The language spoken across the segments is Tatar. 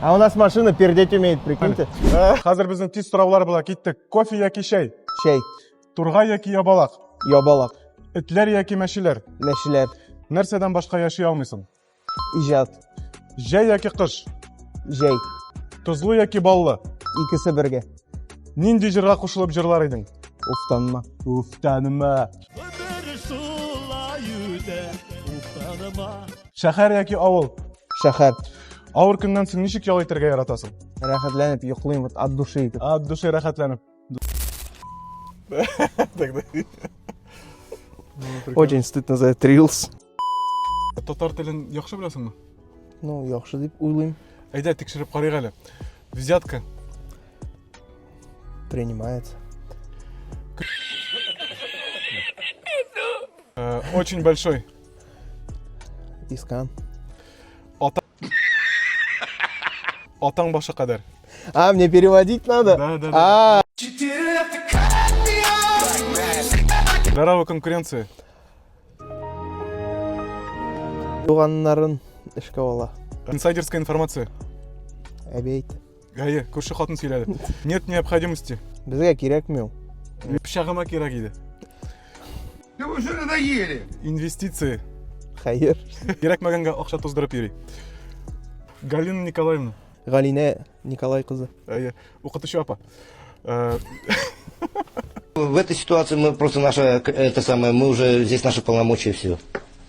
А у нас машина пердеть умеет, прикиньте. Хәзер безнең тиз сораулар була, киттек. Кофе яки чәй? Чәй, Тургай яки ябалак? ябалак, Этләр яки мәчеләр? мәчеләр, Нәрсәдән башка яши алмыйсың? иҗат, Җәй яки кыш? җәй. Тозлы яки баллы? Икесе бергә. Нинди җырга кушылып җырлар идең? Уфтанма. Уфтанма. Шәһәр яки авыл? Шәһәр. Авыр көннән соң ничек ял итәргә яратасың? Рәхәтләнеп йоклыйм, вот от души итеп. От души рәхәтләнеп. Тогда. Очень стыдно за этот рилс. Татар телен яхшы беләсеңме? Ну, яхшы дип уйлыйм. Әйдә, тикшереп карыйк әле. Взятка. Принимается. Очень большой. Искан. Атаң башы кадәр. А, мне переводить надо? Да, да, да. А, Здоровая конкуренция. туганнарын эшкә ала. Инсайдерская информация. Әби әйтте. Әйе, күрше хатын сөйләде. Нет необходимости. Безгә кирәкми ул. Пычагыма кирәк иде. Да вы уже надоели! Инвестиции. Хәер. Кирәкмәгәнгә акча туздырып йөри. Галина Николаевна. Галинә Николай кызы. Әйе, укытучы апа. В этой ситуации мы просто наша, это самое, мы уже, здесь наши полномочия все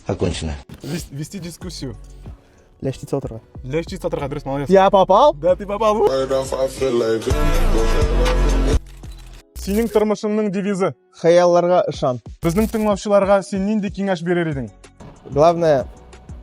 окончено. Вести дискуссию. Ләчтит сатырга. Ләчтит сатырга, дөрес, молодец. Я попал? Да, ты попал. Синең тормышыңның девизы. Хыялларга ышан. Безнең тыңлаучыларга син нинди киңәш бирер идең? Главное,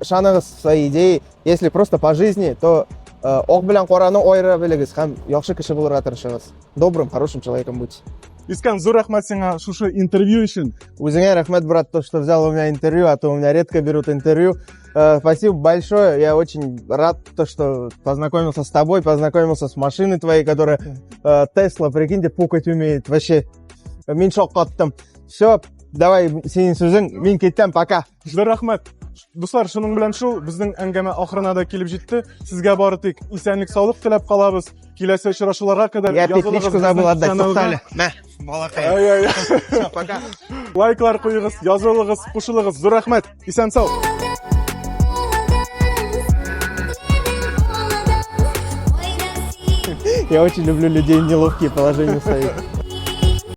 ышаныгыз в свои идеи. Если просто по жизни, то ак белән караны аера белегез һәм яхшы кеше булырга тырышыгыз. Добрым, хорошим человеком будьте. Искан, зур рәхмәт сиңа шушы интервью өчен. Үзеңә рәхмәт, брат, то, что взял у меня интервью, а то у меня редко берут интервью. Спасибо большое, я очень рад, то, что познакомился с тобой, познакомился с машиной твоей, которая Тесла, прикиньте, пукать умеет. Вообще, мин шаккаттым. Все, давай, синең сүзең, мин китәм, пока. Зур рәхмәт. Дуслар, шуның белән шул безнең әңгәмә ахырына да килеп җитте. Сезгә бары тик исәнлек, саулык теләп калабыз. Киләсе очрашуларга кадәр Я язылыгыз петличку забыл безнең отдать, каналга. туктале. Мә, балакай. Ай, ай. Всё, пока. Лайклар куегыз, язылыгыз, кушылыгыз. Зур рәхмәт. Исән сау. Я очень люблю людей в неловкие положения ставить.